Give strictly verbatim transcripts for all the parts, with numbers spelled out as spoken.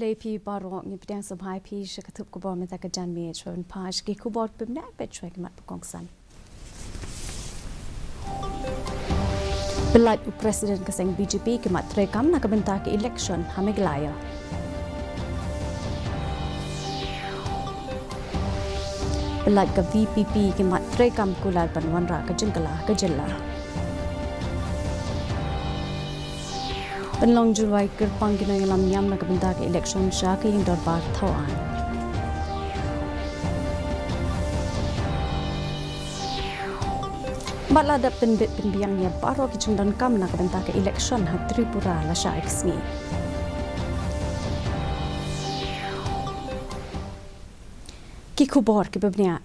Te phi baroh, ngi pdiang sngewbha ïa phi sha ka tnat khubor mynta ka janmiet. Shuwa ban phai sha ki khubor pynbna, peit shuwa ki mat ba kongsan. Pyllait u President ka seng B J P ki mat treikam na ka bynta ka election ha Meghalaya. Pyllait ka V P P ki mat treikam kular ban wanrah ka jingkylla ha ka jylla. Pynlong jingduwai kyrpang ki nongïalam niam na ka bynta ka election sha ka ïing dorbar thaw aiñ. Bad la dep pynbit pynbiang ïa baroh ki jingdonkam na ka bynta ka election ha Tripura lashai ka sngi. Ki khubor kiba bniah.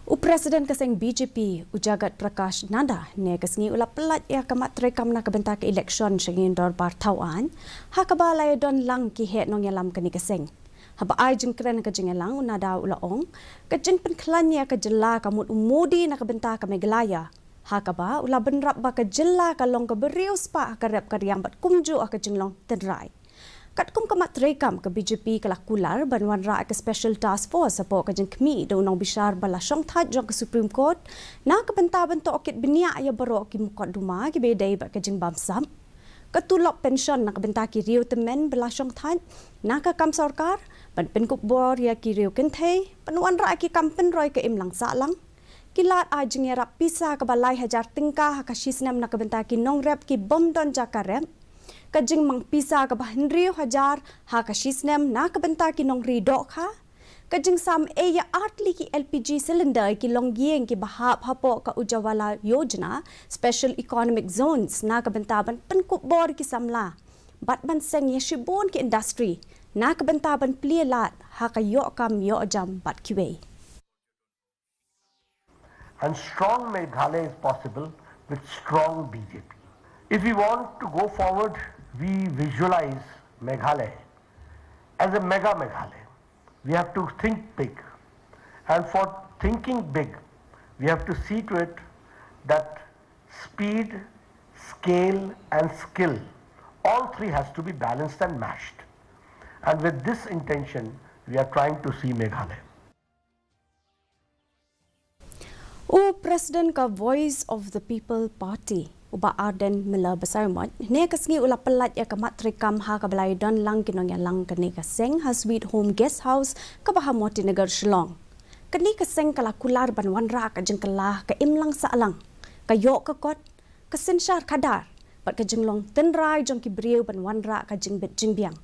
U President ka seng B J P, u Jagat Prakash Nadda, ne ka sngi u la pyllait ïa ka mat treikam na ka bynta ka election sha ka ïing dorbar thaw aiñ, ha kaba la ïadon lang ki heh nongïalam kane ka seng. Haba ai jingkren ha ka jingïalang, u Nadda u la ong, ka jingpynkhlaiñ ïa ka jylla ka mut u Modi na ka bynta ka Meghalaya. Ha kaba u la bynrap ba ka jylla ka long kaba riewspah ha ka rep ka riang bad kumjuh ha ka jinglong tynrai. Katkum ka mat treikam, ka B J P ka la kular ban wanrah ka special task force hapoh ka jingkhmih da u nongbishar ba la shongthait jong ka Supreme Court na ka bynta ban tohkit bniah ïa baroh ki mukotduma kiba ïadei bad ka jingbamsap, ka tulop pension na ka bynta ki riew tymmen ba la shongthait na ka kam sorkar, ban pynkupbor ïa ki riew kynthei, ban wanrah ki kam pynroi ka imlang sahlang, ki lad ai jingïarap pisa kaba lai hajar tyngka ha ka shisnem na ka bynta ki nongrep ki bym don jaka rep, ka jingmang pisa kaba hynriew hajar ha ka shisnem na ka bynta ki nongri dohkha, ka jingsam ei ïa artylli ki L P G cylinder ïa ki longïing kiba hap hapoh ka Ujjwala Yojana, Special Economic Zones, na ka bynta ban pynkupbor ki samla bad ban seng ïa shibun ki industry na ka bynta ban plie lad ha ka ïoh kam ïoh jam bad kiwei. And strong Meghalaya is possible with strong B J P. If we want to go forward, we visualize Meghalaya as a mega Meghalaya. We have to think big. And for thinking big, we have to see to it that speed, scale, and skill, all three has to be balanced and matched. And with this intention, we are trying to see Meghalaya. U President ka Voice of the People Party, u Bah Ardent Miller Basaiawmoit, ne ka sngi u la pyllait ïa ka mat treikam ha kaba la ïadon lang ki nongïalang kane ka seng ha Sweet Home Guest House kaba ha Motinagar, Shillong. Kane ka seng ka la kular ban wanrah ka jingkylla ka imlang sahlang, ka ïoh ka kot, ka synshar khadar bad ka jinglong tynrai jong ki briew ban wanrah ka jingbit jingbiang.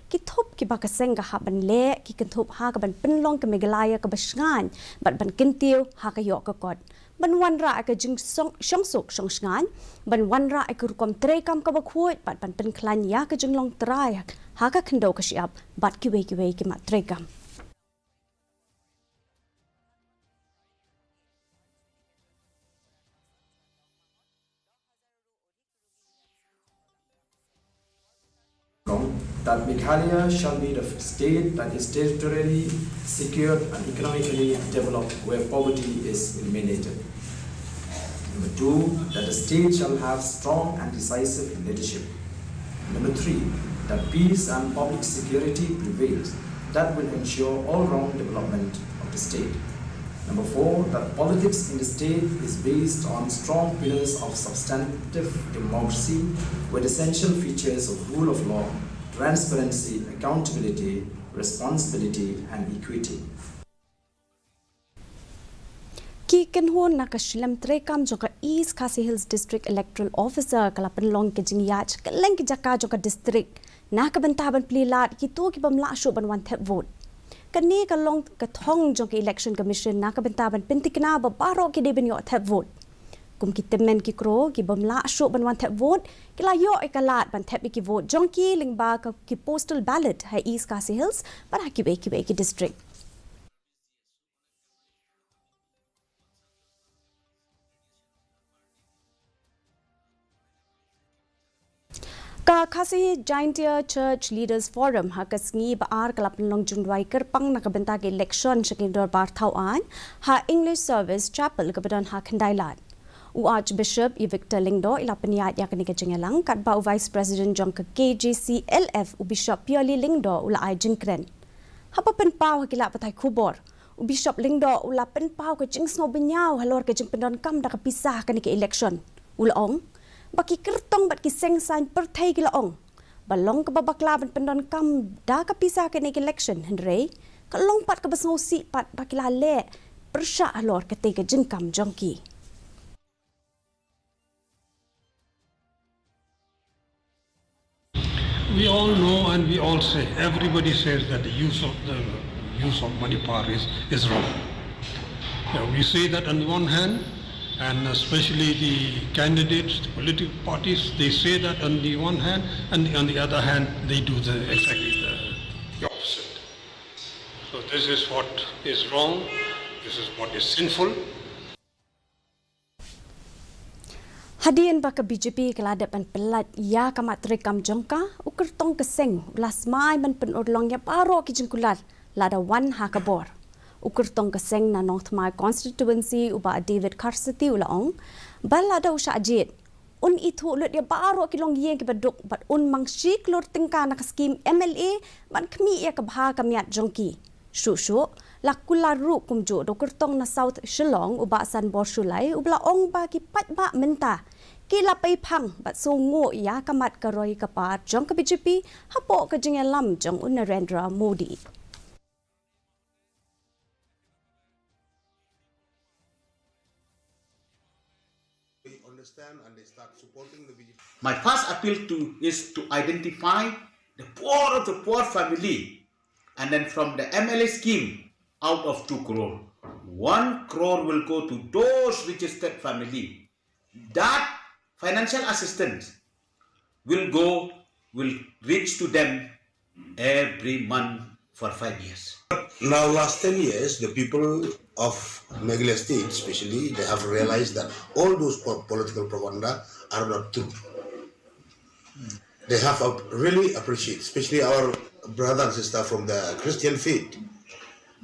Ki thup kiba ka seng ka hap ban leh ki kynthup ha kaban pynlong ka Meghalaya kaba shngaiñ bad ban kyntiew ha ka ïoh ka kot, ban wanrah ka jingshongsuk shongshngaiñ, ban wanrah ka rukom treikam kaba khuid bad ban pynkhlaiñ ïa ka jinglong trai ha ka khyndew ka shyiap bad kiwei kiwei ki mat treikam. That Meghalaya shall be the state that is territorially secure and economically developed, where poverty is eliminated. Number two, that the state shall have strong and decisive leadership. Number three, that peace and public security prevails, that will ensure all-round development of the state. Number four, that politics in the state is based on strong pillars of substantive democracy with essential features of rule of law, transparency, accountability, responsibility, and equity. Ki kynhun na ka shlem treikam jong ka East Khasi Hills District Electoral Officer ka la pynlong ka jingïaid kylleng ki jaka jong ka district na ka bynta ban plie lad kito ki bym lah shuh ban wan thep vote. Kane ka long ka thong jong ka Election Commission na ka bynta ban pynthikna ba baroh ki dei ban ïoh thep vote. Kum ki tymmen ki kro ki bym lah shuh ban wan thep vote, ki la ïoh ïa ka lad ban thep ïa ki vote jong ki lyngba ka ki postal ballot ha East Khasi Hills bad ha kiwei kiwei ki district. Ka Khasi Jaintia Church Leaders Forum ha ka sngi ba ar ka la pynlong jingduwai kyrpang na ka bynta ka election sha ka ïing dorbar thaw aiñ ha English Service Chapel kaba don ha Khyndailad. U Archbishop Victor Lyngdoh u la pynïaid ïa kane ka jingïalang katba u Vice President jong ka K J C L F, u Bishop Pioli Lyngdoh, u la ai jingkren. Haba pynpaw ha ki lad pathai khubor, u Bishop Lyngdoh u la pynpaw ka jingsngewbha halor ka jingpyndonkam da ka pisa ha kane ka election. U la ong ba ki kyrtong bad ki seng saiñ pyrthei ki la ong ba long kaba bakla ban pyndonkam da ka pisa ha kane ka election, hynrei ka long pat kaba sngewsih pat ba ki la leh pyrshah halor katei ka jingkam jong ki. We all know and we all say, everybody says that the use of the use of money power is, is wrong. Now, we say that on the one hand, and especially the candidates, the political parties, they say that on the one hand, and on the other hand, they do the exactly the, the opposite. So this is what is wrong. This is what is sinful. Hadien ba ka B J P ka la dep ban pyllait ïa ka mat treikam jong ka, u kyrtong ka seng u la smai ban pynurlong ïa baroh ki jingkular lada wan ha ka bor. U kyrtong ka seng na Nongthymmai constituency, u Bah David Kharsati, u la ong ba lada u shah jied, un ithuh lut ïa baroh ki longïing kiba duk bad un mang shi klur tyngka na ka skim M L A ban khmih ïa ka bha ka miat jong ki. Shuh shuh la kular ruh kumjuh da u kyrtong na South Shillong, u Bah Sanbor Shullai, uba la ong ba ki paidbah mynta ki la pei phang bad sngewnguh ïa ka mat ka roi ka par jong ka B J P hapoh ka jingïalam jong u Narendra Modi. They understand and they start supporting the B J P. My first appeal to is to identify the poor of the poor family, and then from the M L A scheme, out of two crore, one crore will go to those registered family. That financial assistance will go, will reach to them every month for five years. Now, last ten years, the people of Meghalaya State, especially, they have realized that all those po-, political propaganda are not true. They have ap-, really appreciated, especially our brother and sister from the Christian faith.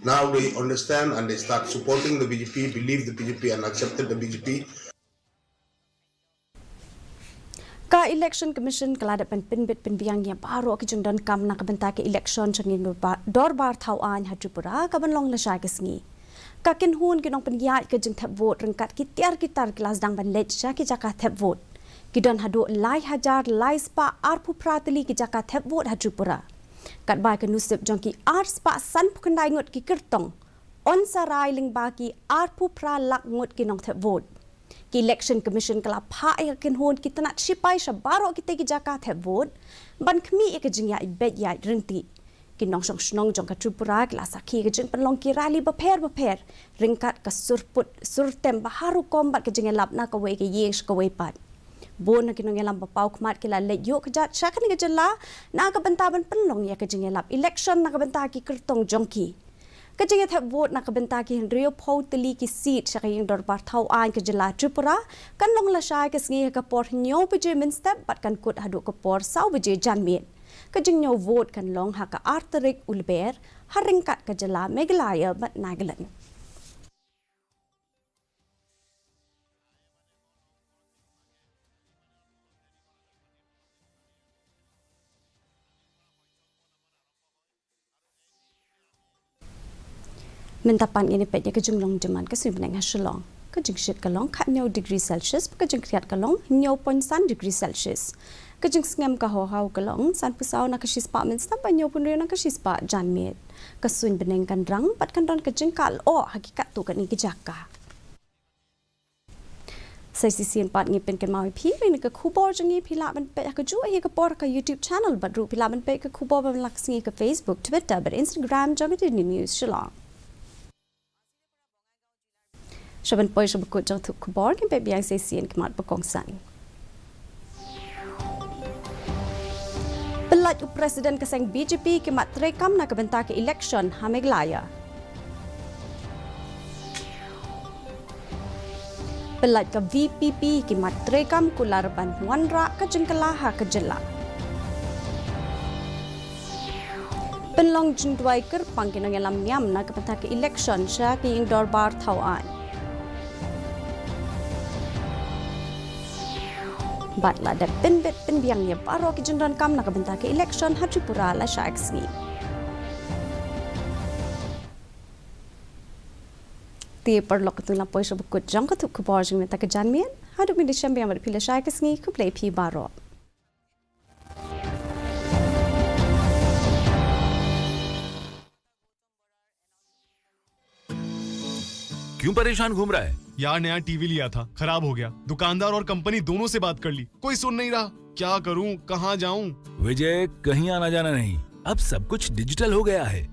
Now they understand and they start supporting the B J P, believe the B J P, and accepted the B J P. Ka Election Commission ka la dep ban pynbit pynbiang ïa baroh ki jingdonkam na ka bynta ka election sha ka ïing dorbar, dorbar thaw aiñ ha Tripura, kaban long lashai ka sngi. Ka kynhun ki nongpynïaid ka jingthep vote ryngkat ki tiar ki tar ki la sdang ban leit sha ki jaka thep vote. Ki don haduh lai hajar lai spah arphew phra tylli ki jaka thep vote ha Tripura. Katba ka nusip jong ki ar spah sanphew khyndai ngut ki kyrtong, yn sa rai lyngba ki arphew phra lak ngut ki nongthep vote. Ka Election Commission ka la phah ïa ka kynhun ki tnat shipai sha baroh kitei ki jaka thep vote ban khmih ïa ka jingïaid beit ïaid ryntih. Ki nongshong shnong jong ka Tripura ki la sakhi ka jingpynlong ki rally bapher bapher ryngkat ka surput surtem ba har rukom bad ka jingïalap na kawei ka ïing sha kawei pat. Bun na ki nongïalam ba paw khmat ki la leit ïuh kjat sha kane ka jylla na ka bynta ban pynlong ïa ka jingïalap election na ka bynta ki kyrtong jong ki. Ka jingïathep vote na ka bynta ki hynriewphew tylli ki seat sha ka ïing dorbar thaw aiñ ka jylla Tripura kan long lashai ka sngi ha ka por hynñiew baje mynstep bad kan kut haduh ka por saw baje janmiet. Ka jingñiew vote kan long ha ka ar tarik u Lber ha ryngkat ka jylla Meghalaya bad Nagaland. Mynta pat ngin ïa peit ïa ka jinglong jingman ka suiñ bneng ha Shillong. Ka jingshit ka long khatñiew degree Celsius, ka jingkhriat ka long hynñiew point san degree Celsius. Ka jingsngem ka haw haw ka long sanphew saw na ka shispah mynstep bad hynñiewphew hynriew na ka shispah janmiet. Ka suiñ bneng kan rang bad kan don ka jingkah lyoh ha ki katto katne ki jaka. Sa shisien pat ngi pynkynmaw ïa phi ba ïa ka khubor jong ngi phi lah ban peit ha kajuh hi ka por ha ka YouTube channel bad ruh phi lah ban peit ka khubor ba la ka sngi ha ka Facebook, Twitter bad Instagram jong ka D D News Shillong. Sha ban poi sha ba kut jong ka khubor, ngin peit biang sa shisien ki mat ba kongsan. Pyllait u President ka seng B J P ki mat treikam na ka bynta ka election ha Meghalaya. Pyllait ka V P P ki mat treikam kular ban wanrah ka jingkylla ha ka jylla. Pynlong jingduwai kyrpang ki nongïalam niam na ka bynta ka election sha ka ïing dorbar thaw aiñ. Bad la dep pynbit pynbiang ïa baroh ki jingdonkam na ka bynta ka election ha Tripura lashai ka sngi. Te paralok, katno la poi sha ba kut jong ka tuh khubor jong mynta ka janmiet. Haduh mynta shem biang bad phi lashai ka sngi, khublei phi baroh. क्यों परेशान घूम रहा है? यार, नया टीवी लिया था, खराब हो गया। दुकानदार और कंपनी दोनों से बात कर ली, कोई सुन नहीं रहा। क्या करूं, कहां जाऊं? विजय, कहीं आना जाना नहीं, अब सब कुछ डिजिटल हो गया है।